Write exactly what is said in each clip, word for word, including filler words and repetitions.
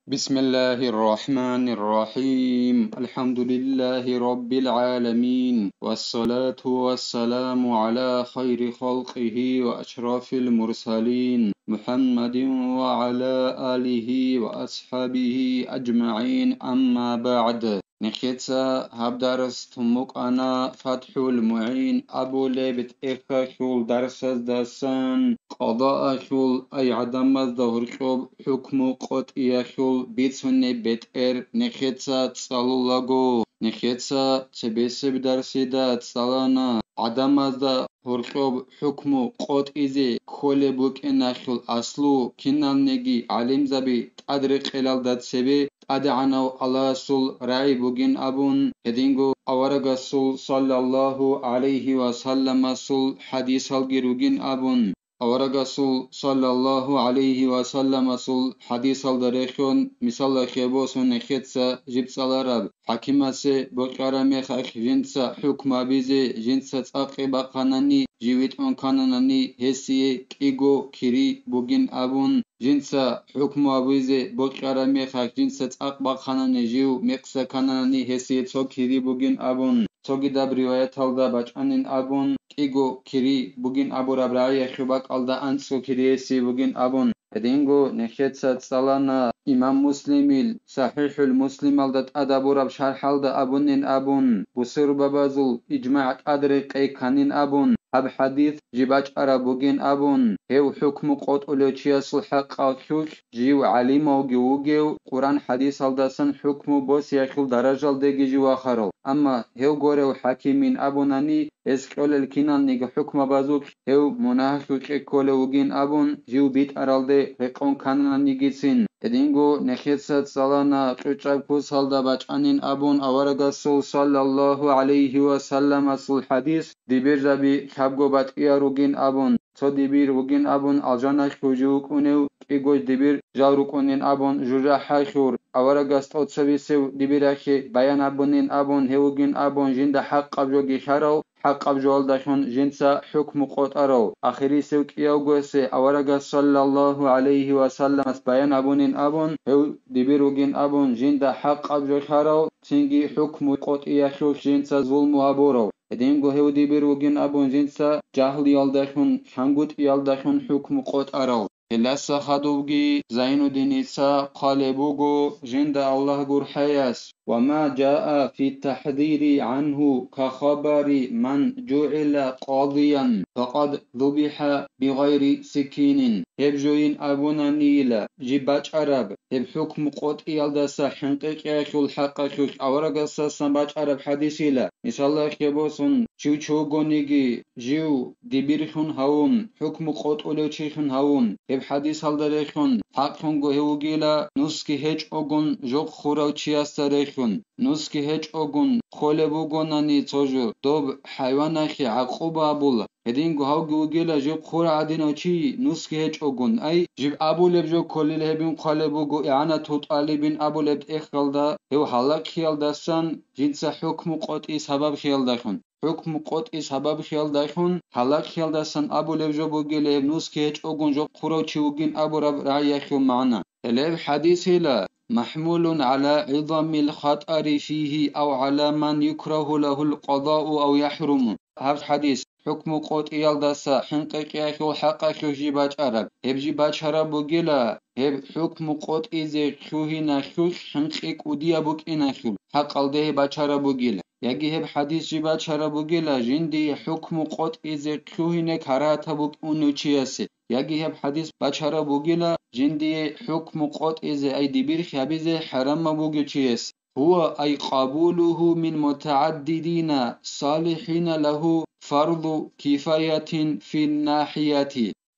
بسم الله الرحمن الرحيم. الحمد لله رب العالمين. والصلاة والسلام على خير خلقه وأشرف المرسلين محمد وعلى آله وأصحابه أجمعين. أما بعد. Нехеца гьаб дарс тун букӀана ФатхӀул МугӀин абулеб тӀехьалъул дарсаздасан къазаахъул, ай гӀадамазда гьоркьоб хӀукму къотӀиялъул бицунеб бетӀер нехеца цӀалулаго. Нехеца цебесеб дарсида цӀалана гӀадамазда гьоркьоб хӀукму къотӀизе кколеб букӀиналъул аслу киналниги гӀалимзаби тӀадрекъелалда цебе ТӀадегӀанав Аллагьасул рагӀи бугин абун, гьединго аварагасул саллаллагьу гӀалайгьи ва салламасул хӀадисалги ругин абун. Аварагасул саллаллагьу гӀалайгьи ва салламасул хӀадисалда рехьун, мисалалъе босун нехеца жиб цӀалараб: хӀакимасе бокьараб мехалъ жинца хӀукму гьабизе, жинца цӀакъи бахъанани, жив витӀун ккананани, гьесие кӀиго кири бугин абун, жинца хӀукму гьабизе бокьараб мехалъ жинца цӀакъ бахъанани, жив мекъса ккананани, гьесие цо кири бугин абун, цогидаб риваяталда бачӀанин абун, кӀиго кири бугин абураб рагӀиялъул бакӀалда анцӀго кири гьесие бугин абун. Гьединго нехеца цӀалана имам Муслимил СахӀихӀул Муслималда тӀадабураб шархӀалда абунин абун, бусурбабазул ижмагӀ тӀадрекъей кканин абун, гьаб хӀадис жиб бачӀараб бугин абун, гьев хӀукму къотӀулев чиясул хӀакъалъулъ жив гӀалимавги вугев, Къуран-хӀадисалдасан хӀукму босиялъул даражалдеги жив вахарав. Амма гьев горев хӀакимин абунани, гьес кьолел киналниги хӀукмабазухъ гьев мунагьалъукье кколев вугин абун, жив битӀаралде рекъон кканананигицин. Гьединго нехеца цӀалана кьучӀаб кусалда бачӀанин абун аварагасул саллаллагьу гӀалайгьи ва салламасул хӀадис, дибирзаби лъабго батӀиял ругин абун, цо дибир вугин абун алжаналъ хужи вукӀунев, кӀиго дибир жал рукӀунин абун жужахӀалъур, аварагас тӀоцебесев дибиралъе баян абунин абун гьев вугин абун жинда хӀакъаб жоги лъарав, хӀакъаб жоялдалъун жинца хӀукму къотӀарав, ахирисев кӀиявгосе аварагас саллаллагьу гӀалайгьи ва салламас баян абунин абун гьев дибир вугин абун жинда хӀакъаб жо лъарав, цинги хӀукму къотӀиялъулъ жинца зулму гьабурав. Гьединго гьев дибир вугин абун жинца жагьлиялдалъун, хӀангутӀиялдалъун хӀукму къотӀарав. Гьелдаса хадубги Зайнуддиница хъвалеб буго жинда Аллагь гурхӀаяс: «وما جاء في التحذير عنه كخبر من جعل قاضيا فقد ذبح بغير سكين». Гьеб жойин абунанийила, жиб бачӀараб, гьеб хӀукму къотӀиялдаса хӀинкъи-кьеялъул хӀакъалъулъ аварагасдасан бачӀараб хӀадисила. Мисалалъе босун, чив чугониги, жив дибирлъун гьавун, хӀукму къотӀулев чилъун гьавун, гьеб хӀадисалда рехьун, хӀакълъунго гьев вугила нусги гьечӀогун жо хурав чиясда рехьун. Нусги гьечӀогун холеб бугонани цо жо, доб хӀайваналъе гӀакъуба абула. Гьединго гьавги вугила жиб хурав гӀадинав чи, нусги гьечӀогун, ай, жиб абулеб жо кколел гьебин хъвалеб буго ИгӀанату тӀалибин абулеб тӀехьалда, гьев гьалаклъиялдасан жинца хӀукму къотӀи сабаблъиялдалъун. ХӀукму къотӀи сабаблъиялдалъун гьалаклъиялдасан абулеб жо бугила гьеб нусги гьечӀогун жо хурав чи вугин абураб рагӀиялъул магӀна. Гьелеб хӀадисила: «محمول على عظم الخطر فيه أو على من يكره له القضاء أو يحرم». Гьаб хӀадис хӀукму къотӀиялдаса хӀинкъи-кьеялъул хӀакъалъулъ жиб бачӀараб, гьеб жиб бачараб бугила, гьеб хӀукму къотӀизе лъугьиналъулъ хӀинкъи кӀудияб букӀиналъул хӀакъалде гьеб бачараб бугила. Яги гьеб хӀадис жиб бачараб бугила, жиндие хӀукму къотӀизе лъугьине карагьатаб букӀунев чиясе. Яги гьеб хӀадис бачараб бугила, жиндие хӀукму къотӀизе, ай дибирхъи гьабизе хӀарамаб бугев чияс. هو أي قبوله من متعددين صالحين له فرض كفاية في الناحية.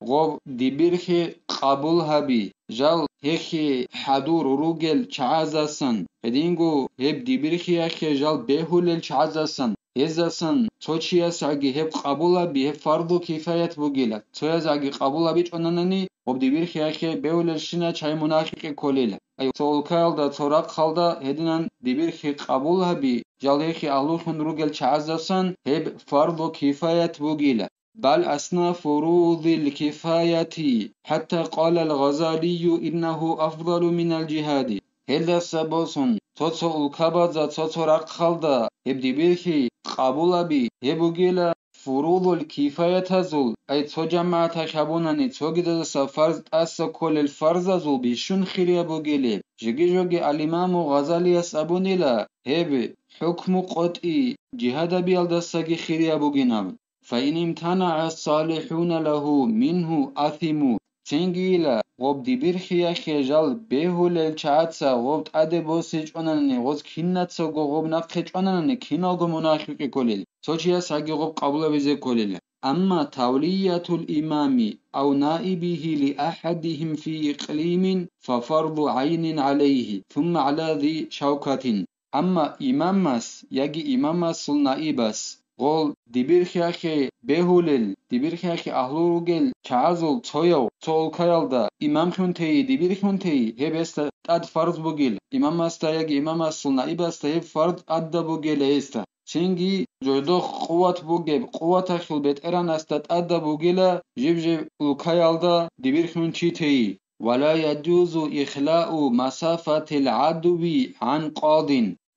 Гъоб дибирхъи къабул гьаби, жал гьехие хӀадур ругел чагӀазасан, гьединго гьеб дибирхъиялъе жал бегьулел чагӀазасан, гьезасан цо чиясгӀаги гьеб къабул гьаби, гьеб фарду кифаят бугила. ЦоязгӀаги къабул гьабичӀонанани, гъоб дибирхъиялъе бегьулелщина чай мунагьалъукье кколел. Ай, цо улкаялда, цо рахъалда гьединан дибирхъи къабул гьаби, жал гьехие агьлулъун ругел чагӀазасан гьеб фарду кифаят бугила. بل أثنى فروض الكفاية، حتى قال الغزالي إنه أفضل من الجهاد. Гьелдаса босун, цо-цо улкабазда, цо-цо рахъалда гьеб дибирхьи къабулаби гьеб бугила фурудул кифаятазул, ай цо жамагӀаталъ гьабунани цогидазаса фарз тӀаса кколел фарзазул бищун хирияб бугилеб. Жеги-жоги ал-Имаму Гъазалияс абунила гьеб хӀукму къотӀи жигьадабиялдасаги хирияб бугинаб. فإن امتنع الصالحون له منه أثموا. Цинги ила, гъоб дибирхьиялъе жал бегьулел чагӀаца гъоб тӀаде босичӀонани, гъоз кинацаго гъоб нахъе чӀонани, киналго мунагьикъи кколел, цо чиясаги гъоб къабулабизе кколел. أما تولية الإمام أو نائبه لأحدهم في إقليم ففرض عين عليه، ثم على ذي شوكة. Амма имамас яги имамасул наибас гъол дибирхьиялъе бегьулел, дибирхьиялъе агьлу ругел чагӀазул цояв цо улкаялда имамлъун тей, дибирхьун тей, гьеб гьесда тӀад фарз бугил, имамасда яги имамасул наибасда гьеб фарз тӀадаб бугила гьесда. Цинги жодохъ къуват бугеб къуваталъул бетӀергьанасда тӀадаб бугила жиб-жиб улкаялда дибирхьун чи тей. ولا يجوز إخلاء مسافة العدو عن قاض.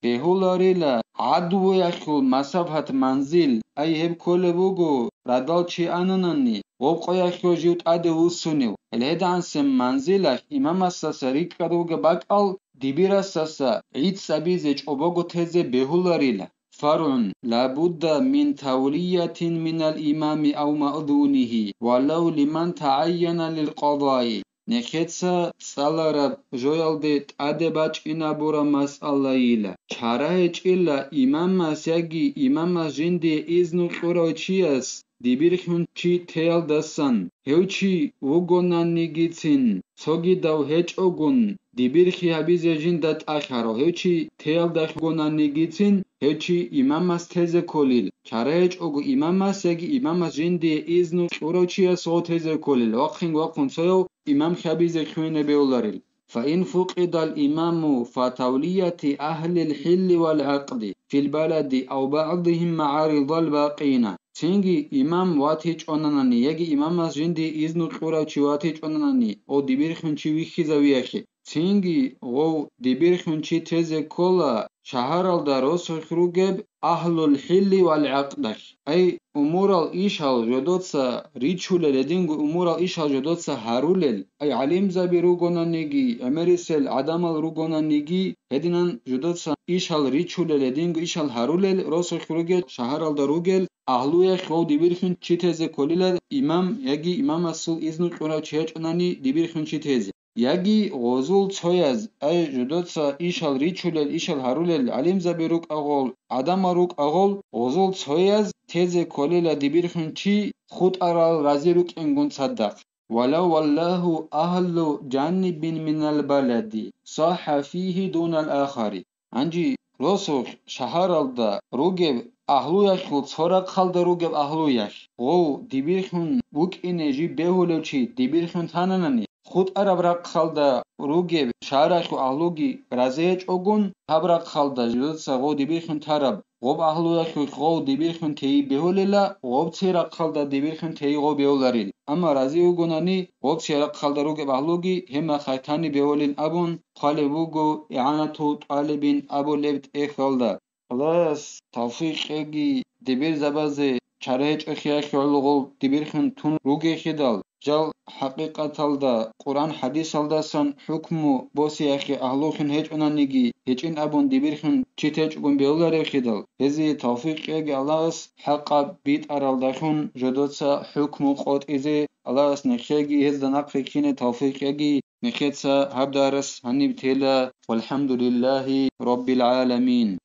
Бегьуларила гӀадвуялъул масафат, манзил, ай гьеб кколеб буго, радал чи ананани, гъоб къоялъго жив тӀаде вуссунев. ГьелгӀедагӀансеб манзилалъ имамасдаса рикӀкӀад вугеб бакӀал дибирасдаса гӀицӀабизе чӀобого тезе бегьуларила. فرع لا بد من تولية من الإمام أو مأذونه ولو لمن تعين للقضاء. Нехеца цӀалараб жоялде тӀаде бачӀинабураб масъалайила. Чара гьечӀила имамас яги имамас жиндие изну кьурав чияс дибирхьун чи теялдасан, гьев чи вугонанигицин, цогидав гьечӀогун, дибирхьи гьабизе жинда тӀалъарав гьев чи теялдалъ вугонанигицин, гьев чи имамас тезе кколил, чара гьечӀого имамас яги имамас жиндие изну кьурав чияс гъо тезе кколил, вахъин-вахъун цояв имам хьабизе хьуйне беуларил. فإن فقد الإمام فتولية أهل الحل والعقد في البلد أو بعضهم مع رضا الباقين. Цинги имам ватичӀонанани яги имамас жиндие изну кьурав чи ватичӀонанани, гъов дибирхьун чи вихьизавиялъе, цинги гъов дибирхьун чи тезе ккола шагьаралда росулъ ругеб агьлул хӀилли вал гӀакъдалъ. Ай умурал ишал жодоца ричулел, гьединго умурал ишал жодоца гьарулел, ай гӀалимзаби ругонаниги, гӀемерисел гӀадамал ругонаниги, гьединан жодоца ишал ричулел, гьединго ишал гьарулел росулъ ругел шагьаралда ругел агьлуялъ гъов дибирхьун чи тезе кколила имам яги имамасул изну кьурав чи гьечӀонани дибирхьун чи тезе. Яги гъозул цояз, ай жодоца ишал ричулел, ишал гьарулел гӀалимзаби рукӀагъол, гӀадамал рукӀагъол, гъозул цояз тезе кколила дибирхьун чи хутӀарал рази рукӀингун цадахъ. ولو ولاه أهل جانب من البلد صح فيه دون الآخر. Гьанже росулъ шагьаралда ругеб агьлуялъул цо рахъалда ругеб агьлуялъ гъов дибирхьун вукӀине жиб бегьулев чи дибирхьун тананани, хутӀараб рахъалда ругеб шагьаралъул агьлуги рази гьечӀогун, гьаб рахъалда жидеца гъов дибирхьун тараб гъоб агьлуялъулъ гъов дибирхьун тей бегьулила, гъоб цей рахъалда дибирхьун тей гъов бегьуларил. Амма рази вугонани, гъоб цей рахъалда ругеб агьлуги гьеб мехалъ тани бегьулин абун хъвалеб буго ИгӀанатул тӀалибин абулеб тӀехьалда. Аллагьас тавфикъ кьеги дибирзабазе чара гьечӀохиялъе гӀоло гъол дибирхьун тун ругехидал, жал хӀакъикъаталда Къуръан-хӀадисалдасан хӀукму босиялъе агьлулъун гьечӀонаниги, гьечӀин абун дибирхьун чи течӀгун бегьуларевхидал, гьезие тавфикъ кьеги Аллагьас хӀакъаб битӀаралдалъун жодоца хӀукму къотӀизе, Аллагьас нехеги гьезда нахъе ккине тавфикъ кьеги. Нехеца гьаб дарас гьаниб тела. والحمد لله رب العالمين.